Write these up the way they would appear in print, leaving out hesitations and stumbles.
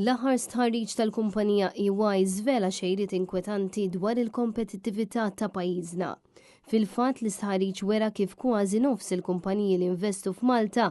L-aħħar stħarriġ tal-kumpanija EY żvela xejriet inkwetanti dwar il-kompetittività ta' pajjiżna. Fil-fatt, l-istħarriġ wera kif kważi nofs il-kumpaniji li investu f'Malta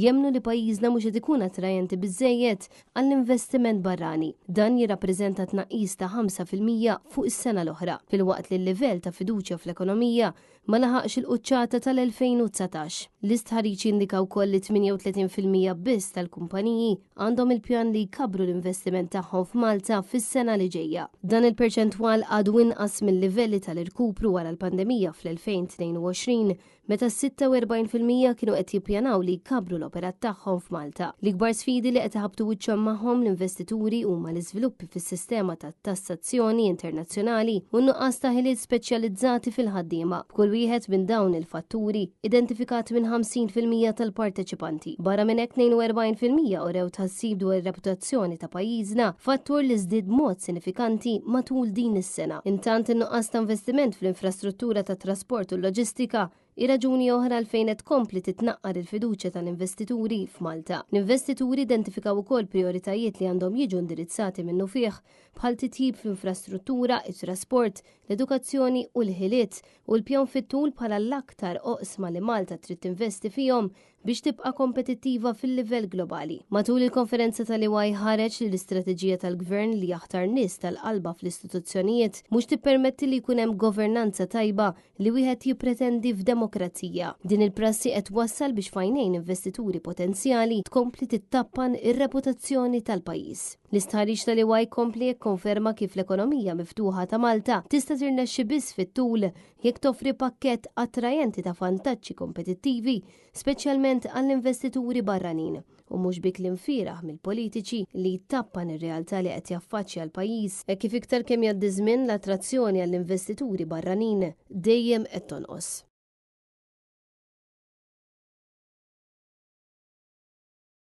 jemmnu li pajjiżna mhux qed ikun attrajenti biżżejjed għall-investiment barrani. Dan jirrappreżenta tnaqqis ta' 5% fuq is-sena l-oħra, filwaqt li l-livell ta' fiduċja fl-ekonomija ma laħaqx il-quċċata tal-2019. L-istħarriġ jindika wkoll li 38% biss tal-kumpaniji għandhom il-pjan li jkabbru l-investiment tagħhom f'Malta fis-sena li ġejja. Dan il-perċentwal għadu inqas mill-livelli tal-irkupru wara l-pandemija fl-2022, meta 46% kienu qed jippjanaw li jkabbru l-operat tagħhom f'Malta. L-ikbar sfidi li qed iħabbtu wiċċhom magħhom l-investituri huma l-iżviluppi fis-sistema ta' tassazzjoni internazzjonali u n-nuqqas ta' ħiliet speċjalizzati fil-ħaddiema, b'kull wieħed minn dawn il-fatturi identifikat minn 50% tal-parteċipanti. Barra minn hekk, 42% urew tħassib dwar ir-reputazzjoni ta' pajjiżna, fattur li żdied b'mod sinifikanti matul din is-sena. Intant, in-nuqqas ta' investiment fl-infrastruttura tat-trasport u l-loġistika hi raġuni oħra għalfejn qed tkompli titnaqqar il-fiduċja tal-investituri f'Malta. L-investituri identifikaw ukoll prijoritajiet li għandhom jiġu indirizzati minnufih, bħal titjib fl-infrastruttura, it-trasport, l-edukazzjoni u l-ħiliet, u l-pjan fit-tul bħala l-aktar oqsma li Malta trid tinvesti fihom biex tibqa' kompetittiva fil-livell globali. Matul il-konferenza tal-EY ħareġ li l-istrateġija tal-Gvern li jaħtar nies tal-qalba fl-istituzzjonijiet mhux tippermetti li jkun hemm governanza tajba li wieħed jippretendi f'demokrazija. Din il-prassi qed twassal biex f'għajnejn investituri potenzjali tkompli tittappan ir-reputazzjoni tal-pajjiż. L-istħarriġ tal-EY kompli jikkonferma kif l-ekonomija miftuħa ta' Malta tista' tirnexxi biss fit-tul jekk toffri pakkett attrajenti ta' vantaġġi kompetittivi, speċjalment għall-investituri barranin, u mhux bi kliem fieragħ mill-politiċi li jtappan ir-realtà li qed jaffaċċja l-pajjiż, hekk kif iktar kemm jgħaddi żmien l-attrazzjoni għall-investituri barranin dejjem qed tonqos.